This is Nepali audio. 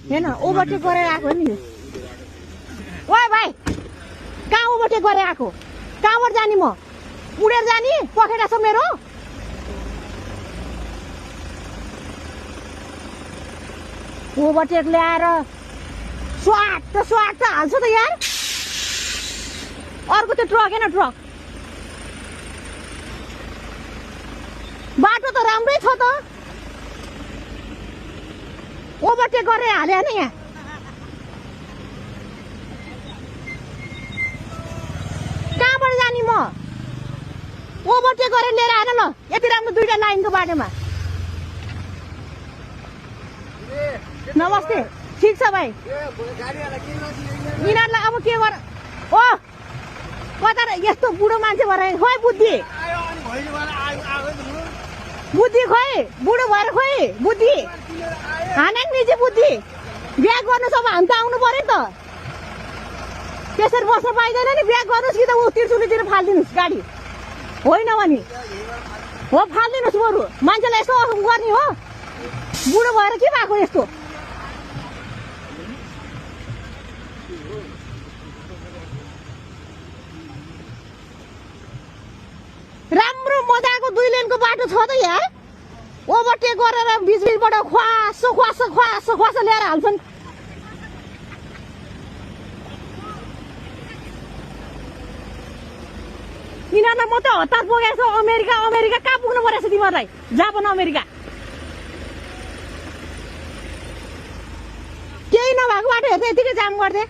हेर्न ओभरटेक गरेर आएको नि ओए भाइ कहाँ ओभरटेक गरेर आएको कहाँबाट जाने म उडेर जाने पखेटा छ मेरो ओभरटेक ल्याएर स्वाट त हाल्छ त यार अर्को त्यो ट्रक हेर्न ट्रक बाटो त राम्रै छ त ओभरटेक गरेर हाले होइन यहाँ कहाँबाट जाने म ओभरटेक गरेर लिएर आएन ल यति राम्रो दुईटा लाइनको बाटोमा नमस्ते ठिक छ भाइ यिनीहरूलाई अब के गर ओ कता यस्तो बुढो मान्छे भएर खोइ बुद्धि खोइ बुढो भएर खोइ बुद्धि हाने निजी बुद्धि बिहा गर्नु छ भने हामी त आउनु पर्यो त त्यसरी बस्न पाइँदैन नि बिहा गर्नुहोस् कि त ऊ तिर्चुलीतिर फालिदिनुहोस् गाडी होइन भने हो फालिदिनुहोस् बरु मान्छेलाई यस्तो गर्ने हो बुढो भएर के भएको यस्तो राम्रो मजाको 2 लेनको बाटो छ त यहाँ ओभरटेक गरेर बिचबिचबाट ख्वास ल्याएर हाल्छन् यिनीहरूलाई म त हतार पुगेको छु अमेरिका कहाँ पुग्नु परेछ तिमीहरूलाई जापान अमेरिका केही नभएको बाटो हेर्दा यतिकै जाम गर्थे